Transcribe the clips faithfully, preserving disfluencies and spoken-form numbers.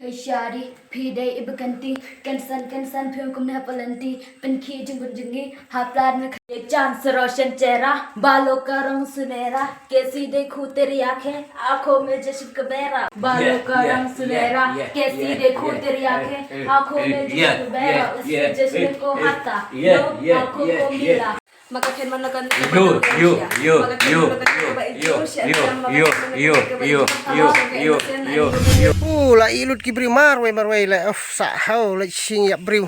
ए शादी, phi dei i bakhanti, kynsan kynsan phi ong kumne ha palanti, pynkhih jingkut jingkhi, ha plat me kha-, ये चांद से रोशन चेहरा, बालों का रंग सुनहरा, कैसी देखूं तेरी आंखें, आंखों में जश्न का बेरा, बालों का रंग सुनहरा, कैसी देखूं तेरी आंखें, आंखों में जश्न का बेरा, उसके जश्न को हाथा, लो आंखों को मिला। Maka khen mano kan yo yo yo yo yo yo yo yo yo yo yo yo yo. Uh, la i lut ki briew marwei marwei la, uf, sa hau la sing ïap briew.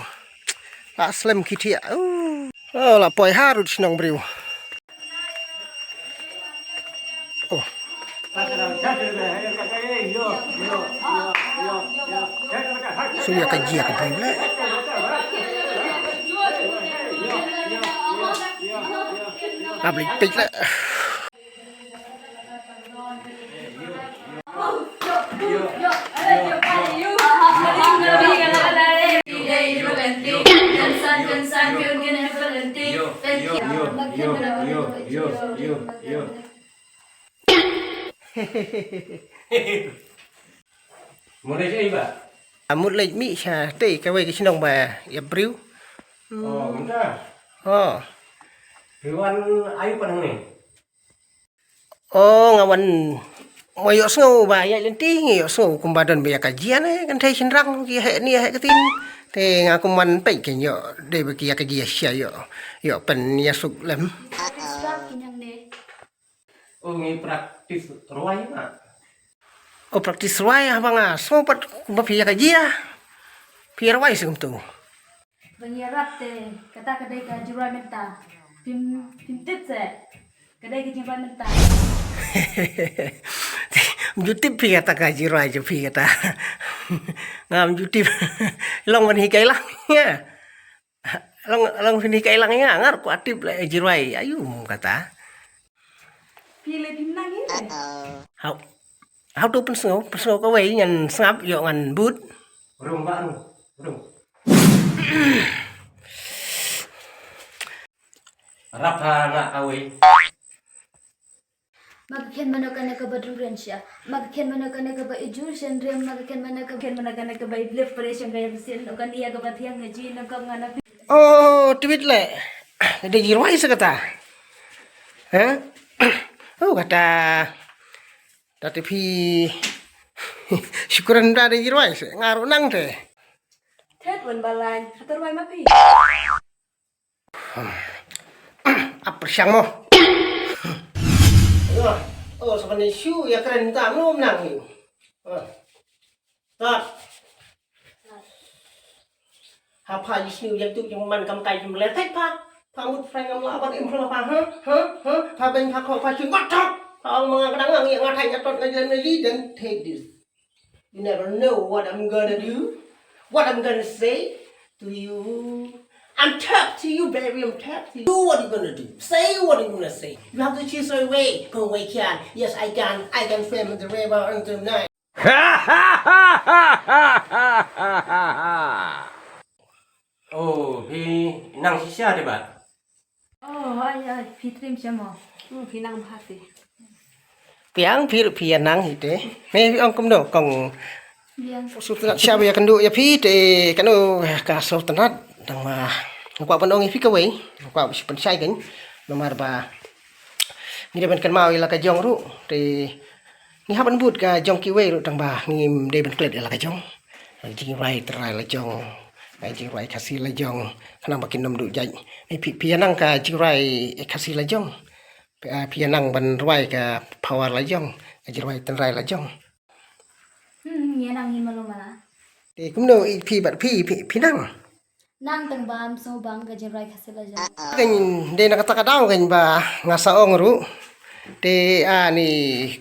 La slem ki thiah. Uh. Oh, la poi harud shnong briew. Oh. Suya ka jia ka briew la. Abli pik la. Mut leit mih sha tei kawei ka shnong ba ïap briew. Oh, mynta. Oh. Phi wan aïu pat hangne? Oh, nga wan mo ïohsngew ba ïaid lynti ngi ïohsngew kumba don ba ïa ka jia ne kan thei shynrang ki heh ni heh ka tin. Te nga kum wan peit kan ïoh dei ba ki ïa ka jia sha ïoh ïoh pynïasuk lem. Oh, ngi practice rwai ma. Oh, practice rwai haba nga sngew pat kumba phi ïa ka jia. Phi rwai sngewthuh. Ba ngi ïarap te kata ka dei ka jingrwai mynta. Phim phim tip se ka dei ka jingrwai mynta. Ju tip phi kata ka jingrwai ju phi kata. Ngam ju tip. Long ban hi kai lang ïa. Long long phin hi kai lang ïa ngar kwah tip la jingrwai aïu kata. Phi le phim nang hi. Hau. Hau tu pynsngew pynsngew kawei ngan sngap ïoh ngan bud. Rung ba rung. Rung. Rap ha na kawei. Ma ka khen mano kane kaba dum rian sha. Ma ka khen mano kane kaba ijur shen rian ma ka khen mano kaba khen mano kane kaba iblip pare shen kaya bsin no kane ya kaba thiang ngaji no kaba ngana. Oh, tweet le. Dei jingrwai sa kata. Ha? Oh, kata. Tati phi. Syukuran da dei jingrwai sa. Nga ruh nang te. Thet wan ba lain. Hatur wai ma phi. Ap pyrshang mo. Oh, oh, sa ban issue ïa kren ta mano nang hi. Oh. Stop. Ha pha ïa sniew ïa tu jong man kam kai jong le thai pha. Pha mut pha ngam la ban im pha pha ha ha ha pha ben pha kho pha shu wat thok. Pha ong ma nga ka dang ngi nga thai nga tot nga jem ne li then take this. You never know what I'm gonna do, what I'm gonna say to you. I'm tough to you, baby, I'm tough to you. Do what you gonna do. Say what you gonna say. You have to choose your way. Kong wei kian. Yes, I can. I can swim in the river until night. Oh, phi nang shisha de ba? Oh, ai ai, phi trim sha mo. Hmm, phi nang bha te. Piang phi ruh phi ïa nang hi te. Me phi ong kumno kong. Biang. Sngewtynnat sha ba ïa kynduh ïa phi te kano ka sngewtynnat dang ma. Nga kwah ban ong ïa phi kawei. Nga kwah ba shu pynshai kein. Namar ba ngi dei ban kynmaw ïa la ka jong ruh te ngi hap ban bud ka jong kiwei ruh tang ba ngim dei ban klet ïa la ka jong. Jingrwai trai la jong. Jingrwai Khasi la jong. Khnang ba kin ym duh jait. Phi phi ïa nang ka jingrwai Khasi la jong. Phi, ah, phi ïa nang ban rwai ka power la jong, ka jingrwai tynrai la jong. Hmm, ïa nang hi malu mala. Te kumno i phi bad phi, phi, phi nang? Nang tang ba ym sngewbang ka jingrwai Khasi la jong. Kan dei na kata ka daw kan ba nga sa ong ruh. Te ani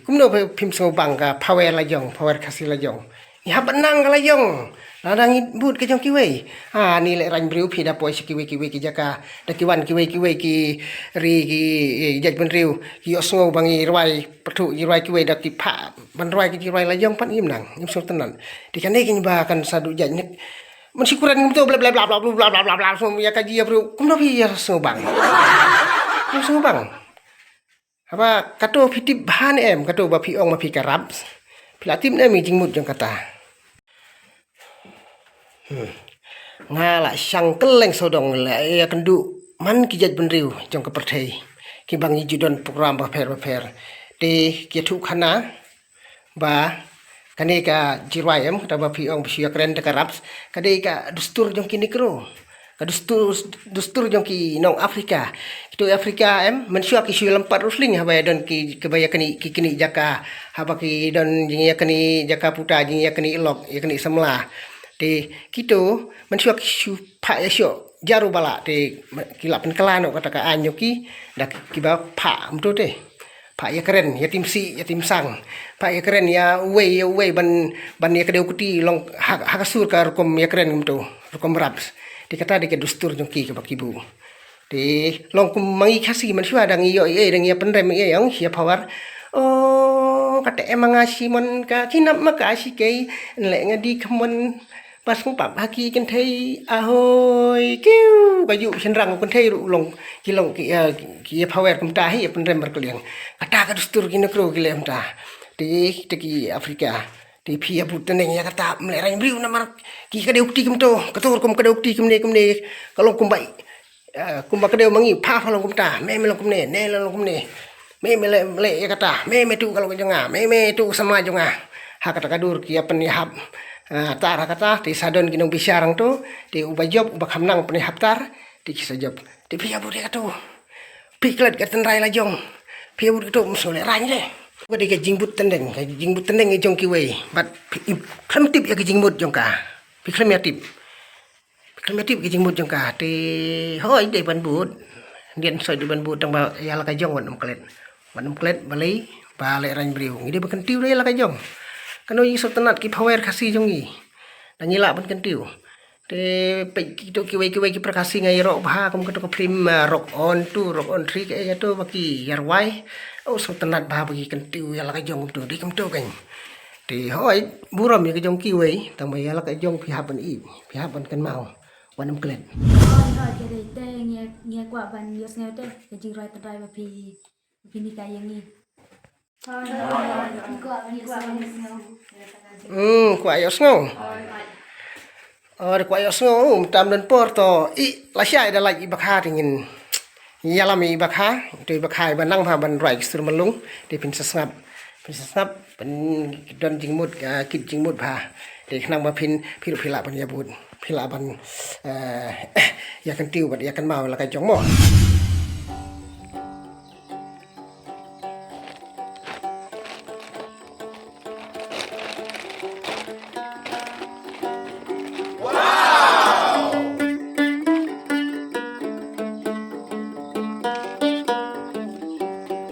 kumno phi, phim sngewbang ka power la jong, power Khasi la jong. Ngi hap ban nang ka la jong. Lada ngi bud ka jong kiwei. Ha, ni leh rang briew phi da poi sha kiwei kiwei ki jaka. Da ki wan kiwei kiwei ki ri ki, eh, jaitbynriew. Ki ïohsngew ba ngi rwai pyrthuh, ngi rwai kiwei da ki phah ban rwai ki jingrwai la jong pat ngim nang. Ngim sngewtynnat. Te kane kynba kan sa duh jait ne. Mynshwa kren ngim to bla bla bla bla bla bla bla bla bla. Sngewbha ïa ka jia briew. Kumno phi ïa sngewbang. Ngim sngewbang. Haba kato phi tip bha ne em, kato ba phi ong ma phi ka rap. Phi la tip ne em ïa jingmut jong kata. Hmm. Nga la shang kylleng sawdong la ïa kynduh man ki jait bynriew jong ka pyrthei kiba ngi ju don program bapher bapher. Te ki ïathuh khana ba kane ka jingrwai em, kata ba phi ong ba shu ïakren da ka raps, ka dei ka dustur jong ki Negro. Ka dustur, dustur jong ki nong Afrika. Kito Afrika em, mynshuwa ki shu lympat ruh sling haba ïa don ki, kiba ïa kane, ki kane jaka, haba ki don jingïa kane jaka puta, jingïa kane lok, ïa kane samla. Te kito mynshuwa ki shu phah ïa shoh jaru bala, te ki la pynkylla noh kata ka aiñ jong ki da kiba phah kumto te. Phah ïakren, ïa tim sih, ïa tim sang. Phah ïakren ïa uwei ïa uwei ban, ban ïa ka dei u kti long ha, ha ka sur ka rukom ïakren kumto, rukom raps. Te kata dei ka dustur jong ki kaba ki buh. Te long kum ma ngi Khasi mynshuwa dang ïoh ïa, dang ïa pynrem ïa ong ïa power. Oh, kata em nga shi mon ka kinap ma ka shi kei, leh nga di khmon. Pas ngpap ha ki kynthei ahoi kiu, ka ju shynrang kynthei ruh long ki long ki, eh, ki ïa power kumta hi ïa pynrem markylliang. Kata ka dustur ki Negro ki leh kumta. Te, te ki Afrika. Te phi ïa bud tneng ïa kata mleh rang briew namar ki ka dei u kti kumto, ka tur kum ka dei u kti kumne kumne. Ka long kumbai. Ah, kumba ka dei ma ngi, pha pha long kumta, me me long kumne, ne long kumne. Me me leh, leh ïa kata, me me tu ka lok jong nga, me me tu samla jong nga. Ha kata ka dur ki ïa pynïahap, ah, tar ha kata, te sa don ki nongbishar hangto, te uba jop, uba kham nang pynïahap tar, te ki sa jop. Te phi ïa bud ïa kato. Phi klet ka tynrai la jong. Phi ïa bud kato, ym sngewlehrain de. Ka dei ka jingbud tneng, ka jingbud tneng jong kiwei. Bad phi, phi khlem tip ïa ka jingmut jong ka. Phi khlem ïa tip. Khlem ïa tip ki jingmut jong ka, te hooid dei ban bud. Dien soi dei ban bud tang ba ïa la ka jong wat ym klet. Wat ym klet balei ba leh rang briew. Ngi dei ban kyntiew da ïa la ka jong. Kano ïa ki sngewtynnat ki power Khasi jong ngi. Da ngi lah ban kyntiew. Te peit kito kiwei kiwei ki para Khasi nga ïaroh bha kum kato ka phlim, ah, Rock On Two, Rock On Three kaei kato ba ki ïa rwai. Oh, sngewtynnat bha ba ki kyntiew ïa la ka jong kumto, dei kumto kein. Te hooid, burom ïa ka jong kiwei, tang ba ïa la ka jong phi hap ban ïeit, phi hap ban kynmaw, wat ym klet. Hooid, hooid, ka dei te ngi, ngi kwah ban ïohsngew te, ka jingrwai tynrai ba phi, phi ni ka ïa ngi. Hooid, hooid, ngi kwah ban ïohsngew. Hmm, kwah ïohsngew. Hooid, hooid. Oh, da kwah ïohsngew, um, tam don por to. I, lashai da lait i ba kha te ngin ïalam i ba kha, to i ba kha i ba nang bha ban rwai ki sur Myllung, te phin sa sngap. Phin sa sngap, phin don jingmut, ah, kit jingmut bha. Te khnang ba phin, phi ruh phi lah ban ïa bud. Phi lah ban, eh, ïa kyntiew bad ïa kynmaw la ka jong mo.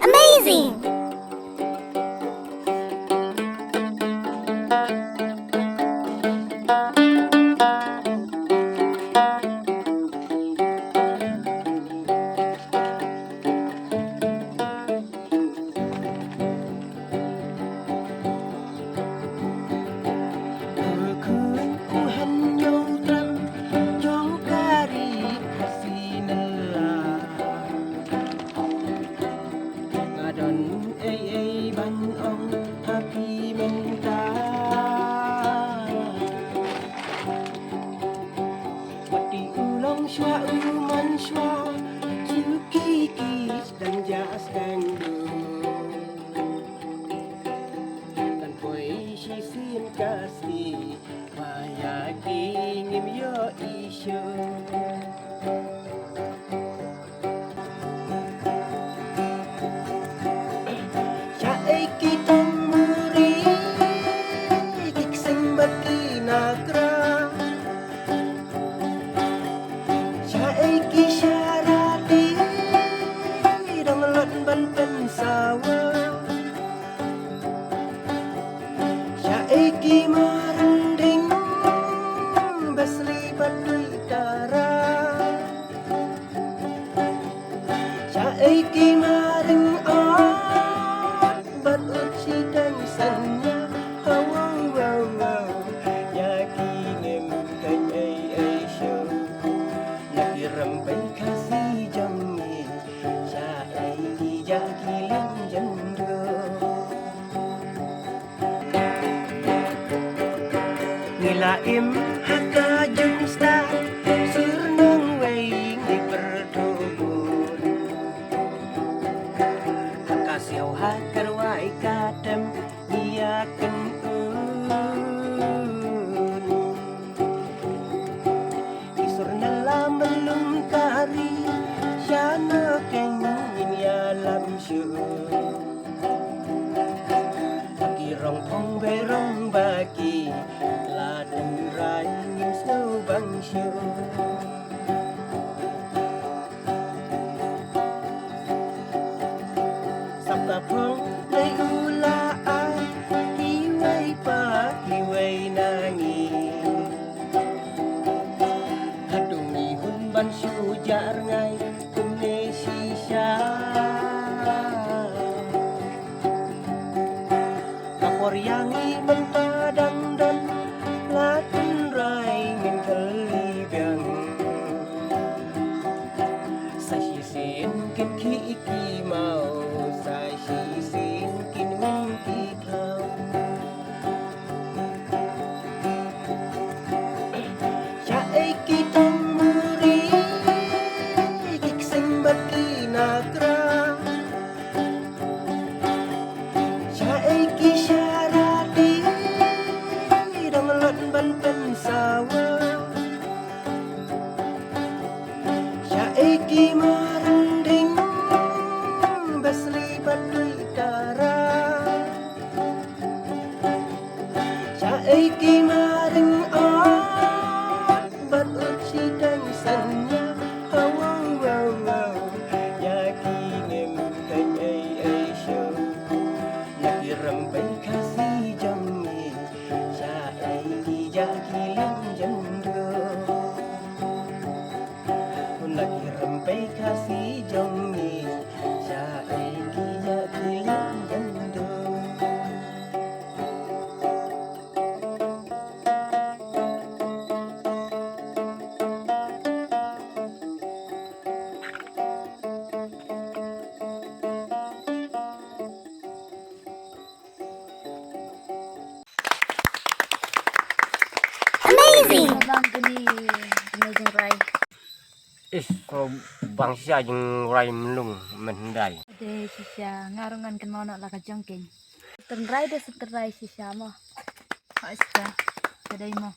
Amazing! Khun u hynñiew tang jong ka ri Khasi nyngkong. Nga don ei ei ban ong ha phi mynta. Wat dei u long shuwa u man shuwa, shu ki ki sdang ja sdang du. Kan poi shisien ka sngi, ba ïa ki ngim ïohi shuh. Shaei ki tamburi, ki ksing bad ki nagra. Shaei ki sharati, dang lot ban pynsawa. Shaei ki marang ding, basli bad dui tara. Shaei ki marang ot, bad ut shi dang sanya. Hawa, wa, wa. Ngi la im ha ka jingstad, sur nongwei ngi pyrthuh bun. Ha ka siaw ha ka rwai ka tem ngi ïa kynun. Ki sur na la mlum ka ri, sha na keng ngin ïalam shuh. Ki rong phong bei rong ba ki la tynrai ngin sngewbang shuh. Sap ka phong dei u la ai, iwei pat iwei na ngi. Haduh ngi hun ban shu jar ngai kumne shisha. Ka por ïa ngi mynta dang don, la tynrai ngin kylli biang. Sa shisien kin khih ki maw, sa shisien kin win ki khlaw. Shaei ki tong muri, ki ksing bad ki nakra. Shaei ki sharati, dang lot ban pynsawa. Shaei ki marang ding, basli bad dui tara. Shaei ki marang ot, bad ut shi dang sanya. Hawa, wow, wow. Ïa ki ngim kaiñ ei ei shuh. Na ki rympei Khasi jong ngi, shaei ki ïa ki lim jynduh. Na ki rympei Khasi jong ngi, shaei ki ïa ki lim jynduh. Amazing! Bang kini amazing rai. Is, bang shisha jingrai mlung myndai. Dei shisha, nga ruh ngan kynmaw noh la ka jong keiñ. Tynrai dei sa tynrai shisha mo. Ha shisha, ka dei mo.